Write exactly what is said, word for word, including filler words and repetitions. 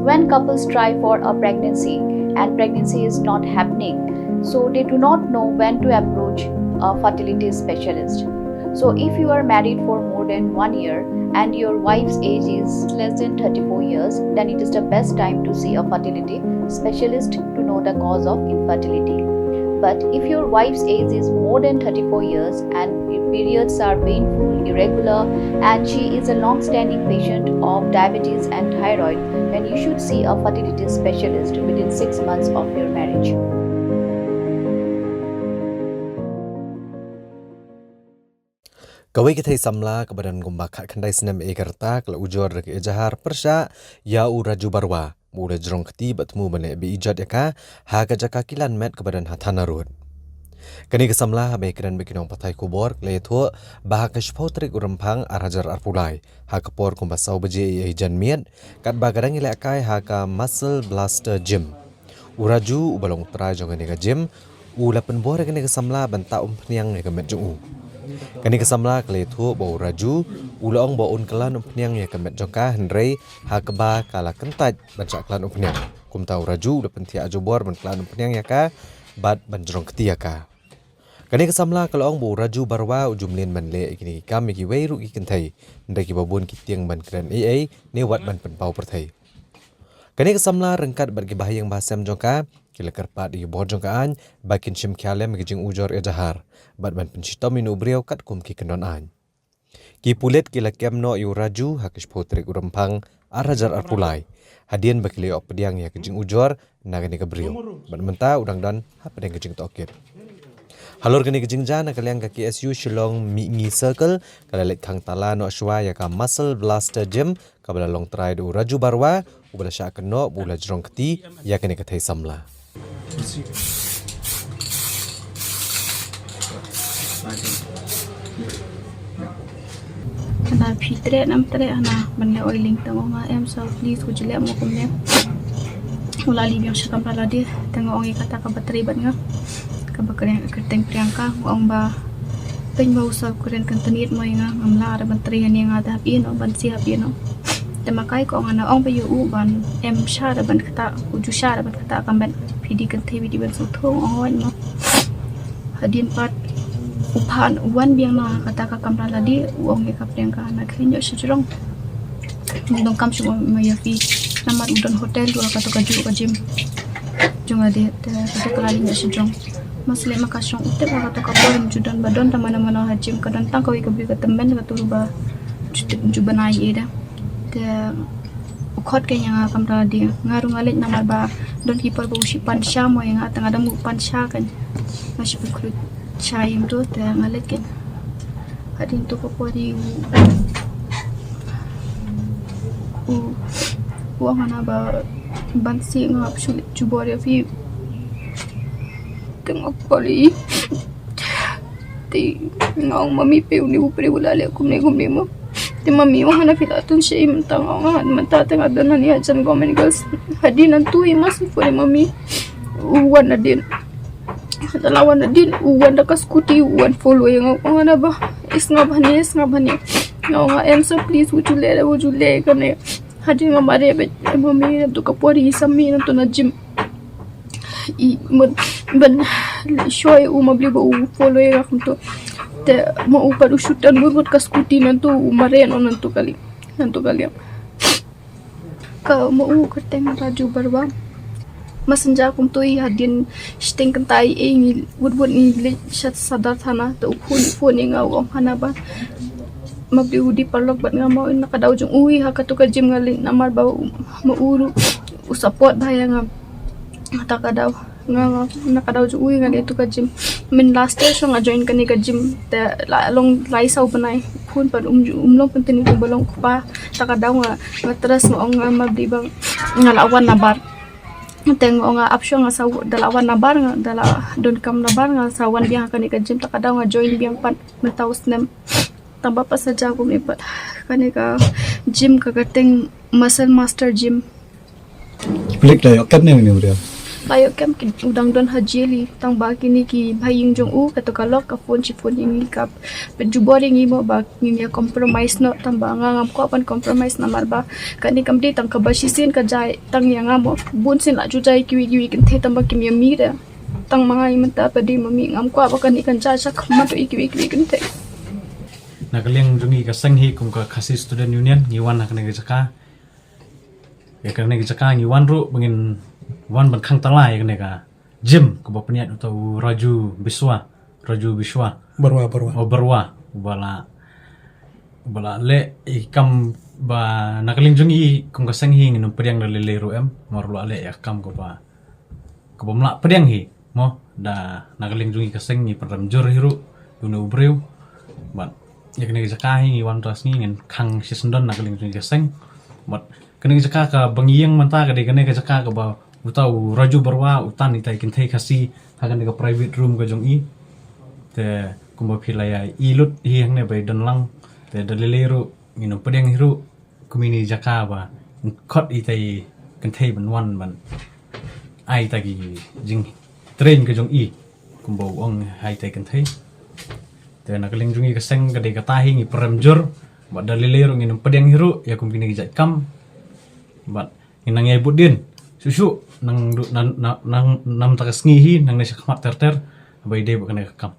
When couples try for a pregnancy and pregnancy is not happening, so they do not know when to approach a fertility specialist. So, if you are married for more than one year and your wife's age is less than thirty-four years, then it is the best time to see a fertility specialist to know the cause of infertility. But if your wife's age is more than thirty-four years and periods are painful, irregular, and she is a long standing patient of diabetes and thyroid, then you should see a fertility specialist within six months of your marriage. Kawei ka thei samla kaba don kumba khatkhyndai snem ïa ka rta ka la ujor da ka ejahar pyrshah ïa u Raju Barua ba u la jrong kti bad thmu ban leh beiñ ijot ïa ka ha ka jaka kilan met kaba don ha Thana Road. Kane ka samla haba ïakren bad ki nongpathai khubor ka la ïathuh ba ha ka shiphew tarik u Rymphang ar hajar arphew lai ha ka por kumba saw baje eiei janmiet katba ka dang ïalehkai ha ka Muscle Blaster Gym. U Raju uba long u trai jong kane ka gym u la pynbor ïa kane ka samla ban tah umphniang ïa ka met jong u. Kane ka samla ka la ïathuh ba u Raju u la ong ba un klan umphniang ïa ka met jong ka hynrei ha kaba ka la kyntait ban shah klan umphniang. Kumta u Raju u la pynthiah jubor ban klan umphniang ïa ka bad ban jrong kti ïa ka. Kane ka samla ka la ong ba u Raju Barua u ju mlien ban leh ïa kine ki kam ïa kiwei ruh ki kynthei hynrei kiba bun ki tieng ban kren eiei ne wat ban pynpaw pyrthei. Kane ka samla ryngkat bad ki bahaïing bahasem jong ka ki la kyrpad ïa ki bor jong ka aiñ ba kin shim khia lem ïa ki jingujor ejahar bad ban pynshitom ïa une u briew katkum ki kyndon aiñ. Ki pulit ki la kem noh ïa u Raju ha ka shiphew tarik u Rymphang ar hajar arphew lai hadien ba ki la ïoh pdiang ïa ka jingujor na kane ka briew bad mynta u dang don hapdeng ka jingtohkit. Halor kane ka jingjia na ka liang ka K S U Shillong Mihngi Circle ka la leit khang tala noh shuwa ïa ka Muscle Blaster Gym kaba la long trai da u Raju Barua uba la shah kynnoh ba u la jrong kti ïa kane ka thei samla. Hana phi treh nam treh hana ban leh oiling, te nga ong nga em, so please u ju leh mo kumne. U la leit biang sha kamra lade, te nga ong ïa kata kaba trei bad nga, kaba kren kyrteng Priyanka, nga ong ba pyn ba u sa kren kan tniet mo ïa nga, ngam lah re ban trei hangne, nga da hap ïeh noh, ban siew hap ïeh noh. Te ma kai ka ong hana, ong ba ïa u ban em sha re ban kata, u ju sha re ban kata ka met, phi dei kynthei phi dei ban sngewthuh, ong hooid mo. Hadien pat u phan u wan biang na kata ka kamra lade, u ong ïa ka Priyanka, na khlem ïoh shajrong. Ngam donkam shuh ma ïa phi, namar u don hotel ruh ha kato ka juh ka gym jong lade, te kato ka la leit ïoh shajrong. Masleh ma ka shong u tip ha kato ka por ym ju don ba don da mano mano ha gym, ka don tang kawei ka briew ka tymmen, kato ruh ba ju tip, ju bnai ïa da. Te u khot ka ïa nga kamra lade, nga ruh nga leit namar ba don ki por ba u shu pan sha mo ïa nga, te nga dang mut pan sha kan. Nga shu pynkhruit sha ïa u te nga leit kan. Hadien to ka por u u u ong hana ba ban siew, nga hap shu leit jubor ïa phi. Te nga kol ïa i. Te nga ong mummy, phi, une u briew u la leh kumne kumne mo. Te mummy u ong hana phi la tun sha i, mynta nga ong nga mynta te nga don hangne ha jan Government Girls. Hadien nangtu i must phone ïa mummy. U wan hadien. Da la wan hadien u wan da ka scooty, u wan follow ïa nga, u ong hana ba i sngap hangne, i sngap hangne. Nga ong nga em, so please u ju leh, u ju leh kane. Hadien nga mareh beit, mummy, nangtu ka por i sa mih nangtu na gym. I mut ban shuwa ïa u, ma bli ba u follow ïa nga kumto. Te ma u pat u shu turn mut mut ka scooty nangtu, u mareh noh nangtu ka liang, nangtu ka liang. Ka ma u kyrteng Raju Barua. Ma synja kumto i hadien shiteng kynta i, ngi wut wut ngi leit sha Sadar Thana, te u phone, phone ïa nga u ong hana ba ma bli u dei paralok bad nga, ma u na ka daw jong u i ha kato ka gym nga leit namar ba u, ma u ruh u support bha ïa nga. Kata ka daw nga, nga na ka daw jong u i nga leit tu ka gym. Min last year shuwa nga join kane ka gym, te la long lai saw bnai. Khun pat um, um long pynteni kumba long kpa. Kata ka daw nga, nga trust, nga ong nga ma bli ba nga la wan nabar. Te nga ong nga ap shuwa nga sa, da la wan nabar nga, da la donkam nabar nga sa wan biang ha kane ka gym. Kata ka daw nga join biang pat mynta u snem. Tang ba pat sa jaw kumne pat. Kane ka gym ka kyrteng Muscle Master Gym. Ki pulit la ïoh kem ne une u briew? Taïew kem ki u dang don ha jail hi, tang ba kine ki bha ïing jong u, kato ka lok ka phone shi phone ïa ngi ka pynjubor ïa ngi mo ba ngin ïa compromise noh, tang ba nga ngam kwah ban compromise namar ba kane kam dei tang kaba shisien ka jia tang ïa nga mo, bun sien la ju jia ïa kiwei kiwei kynthei tang ba kim ïa mih de. Tang ma nga ïa mynta pat de ma mih, ngam kwah ba kane kan jia sha khmat ïa kiwei kiwei kynthei. Na ka liang jong ngi ka seng hi kum ka Khasi Student Union ngi wan ha kane ka jaka. Ïa kane ka jaka ngi wan ruh ba ngin wan ban khang tala ïa kane ka gym kaba pynïaid uta u Raju Biswa, Raju Biswa. Barwa, Barwa. Oh, Barwa. Uba la, uba la leh ïa ka kam ba na ka liang jong ngi kum ka seng hi ngin ym pdiang da lei lei ruh em. Namar u la leh ïa ka kam kaba, kaba ym lah pdiang hi mo. Da na ka liang jong ngi ka seng ngi pynrem jur hi ruh ïa une u briew. Bad ïa kane ka jaka hi ngi wan tras ngi ngin khang shisyndon na ka liang jong ngi ka seng. Bad kane ka jaka kaba ngi ïeng mynta ka dei kane ka jaka kaba uta u Raju Barwa u tan ïa itai kynthei Khasi ha kane ka private room ka jong i. Te kumba phi la ïa i lut hi hangne ba i don lang. Te da lei lei ruh ngin ym pdiang hi ruh kum ine i jaka ba khot itai kynthei ban wan ban ai ïa ki jingtrain ka jong i kumba u ong ha itai kynthei. Te na ka liang jong ngi ka seng ka dei kata hi, ngi pynrem jur bad da lei lei ruh ngin ym pdiang hi ruh ïa kum kine ki jait kam. Bad ngin nang ïai bud dien shuh shuh nang du-, nang, nang, nang, namar ka sngi hi nangne sha khmat ter ter ba i dei bad kane ka kam.